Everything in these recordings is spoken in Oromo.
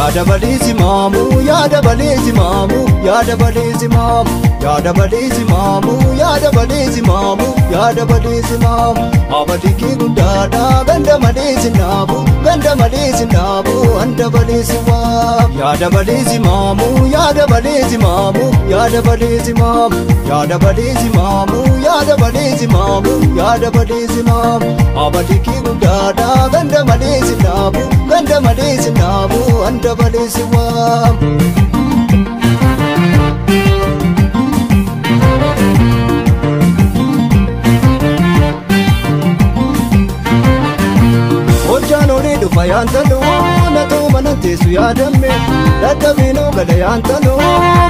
Yaada balee maamu yaada balee maamu yaada balee maamu yaada balee maamu yaada balee maamu yaada balee maamu abadi kee guddaadha ganda malee sinaabu ganda malee sinaabu anda balee siwaa yaada balee maamu yaada balee maamu yaada balee maamu yaada balee maamu yaada balee maamu yaada balee maamu abadi kee guddaadha ganda malee sinaabu ganda malee sinaabu anda balee siwaa. Yaantalo na too mana teessu yaadamme dadhabinoo gala yaantalo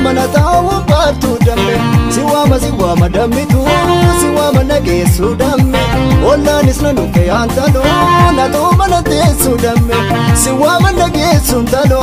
mana taa'uun baattuu damme si waama dammitu si waama nageessu damme ollaanis na nuke yaantalo na too mana teessu damme si waama nageessu ntalo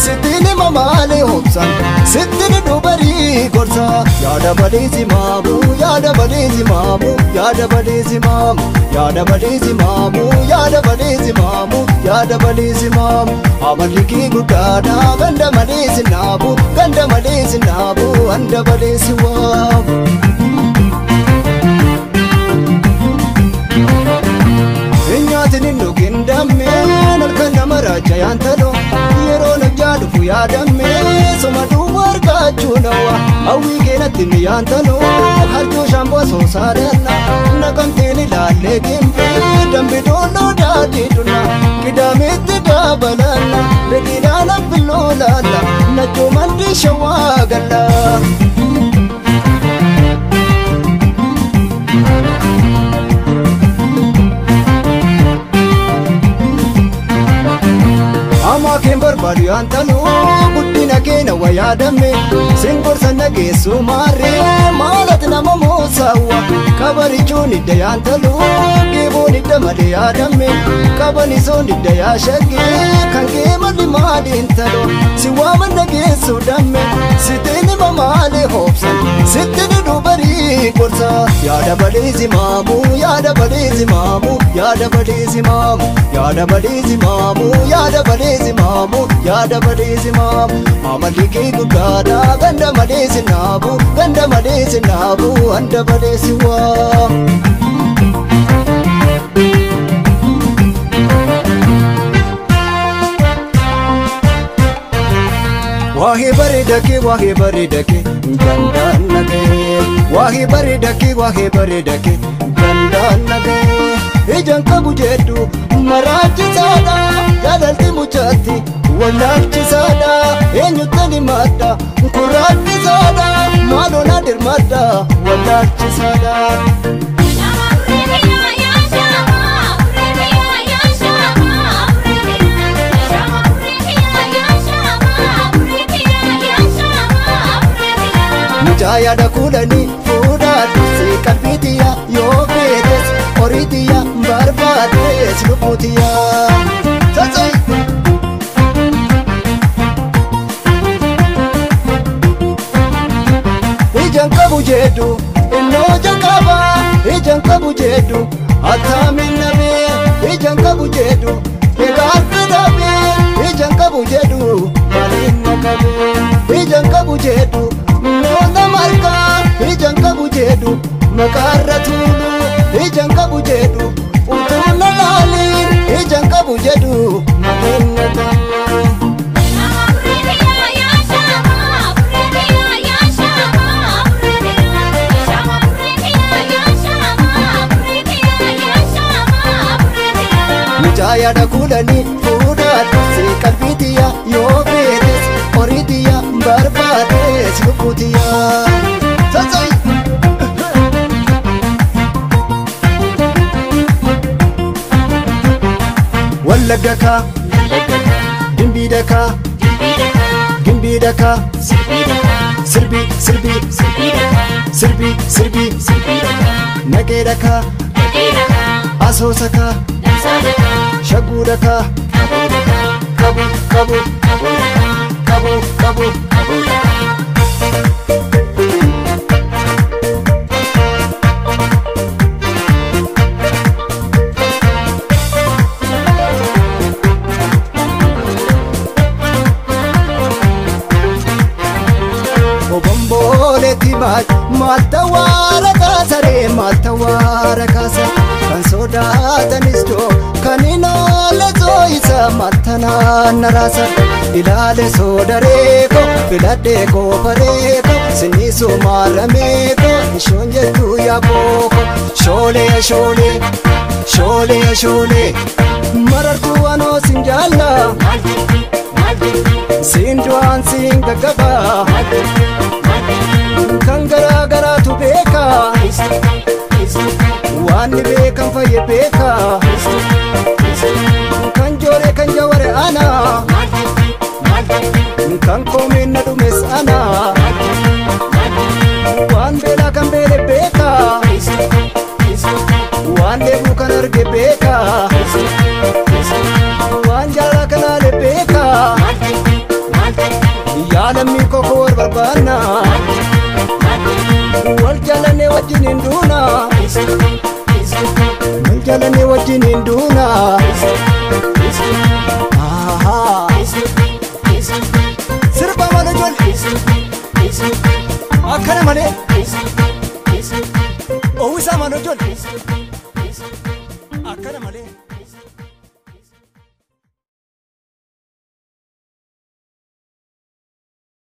sittiin hima maalee hobsan sittiin dubarii gorsa yaada balee si maamu yaada balee si maamu yaada balee si maamu yaada balee si maamu yaada balee si maamu yaada balee si maamu amalli kee guddaadha ganda malee sinaabu ganda malee sinaabu anda balee si waamu. Nyaatiin hin dhugin dammeen halkan nama raacha yaantalo yeroo nagjaa dhufu yaadamme soma duwwaa argachuu nawa hawwii keenatti mi yaantalo harjoo shaamboo soosaadhanna naqamteen ilaallee gimbee dambi doonoo daadii duna qidaameetti dabalanna beekiidhaan affilloo laalla nachoo mandii shawaa galla. Amaa keen barbaadu yaantalo guddina keena waa yaadamme singorsa nageessu maarree maalati nama moosaawwa kabarichuun hidda yaantalo geeboon hidda malee yaadamme qabanisoon hidda yaashaggee kan kee malli maaliin talo si waama nageessu damme sitiin hima maalee hoobsan sittiin dubarii gorsa yaada balee si maamu yaada balee si maamu yaada balee si maamu yaada balee si maamu yaada balee si maamu yaada balee si maamu amalli kee guddaadha ganda malee sinaabu ganda malee sinaabu anda balee si waa. Wahi bareedake wahi bareedake gandaan nagee wahi bareedake wahi bareedake gandaan nagee ijaan qabu jedhu maraachisaadha jaalalti muchaatti wallaalchisaadha eenyutti himadha kuraachisaadha maaloo na dirmadha wallaalchisaadha. Mucaa yaada kudhanii fuudhaadhu si qalbiitiya yoo feetes horiitiya barbaadees lubbuutiya. Ijaan qabu jedhu innoo jalqaba ijaan qabu jedhu attamiin nabee ijaan qabu jedhu egaa harka dhabee ijaan qabu jedhu maaliin na qabee ijaan qabu jedhu. Noona margaa ijaan qabu jedhu maqaarra tuulu ijaan qabu jedhu utuu na laaliin ijaan qabu jedhu maleen na ta'e. Mucaa yaada kudhanii fuudhaadhu si qalbiitiya yoo feetes horiitiya barbaadees lubbuutiya. Wallagga kaa Gimbii dakaa Gimbii dakaa Sirbii sirbii sirbii sirbii Nagee dakaa Asoosa kaa Shagguu dakaa Kabu kabu kabu kabu kabu. gaara kaasa kan sodaatanis doo kan inoolle zooyisa mattanaan na raasa ilaale soodareeko filadhee goofareeko sinniisu maarameeko ishoon jettu yaabooko shoolee shoolee shoolee shoolee marartuu anoo sin jaalla siin du'aan siin gaggabaa kan garaa garaatu beeka waan ni beekan fayye beeka kan joore kan jaware ana kan koomeen na dhumes ana waan beelaa kan beele beeka waan dheebuu kan arge beeka waan jaalala kan aale beeka yaa lammii koo wal barbaanna wal jaalannee wajjin hin duuna wal jaalannee wajjin hin duuna. Sirba malee ijoollee akkana malee oowwisaa malee ijoollee akkana malee.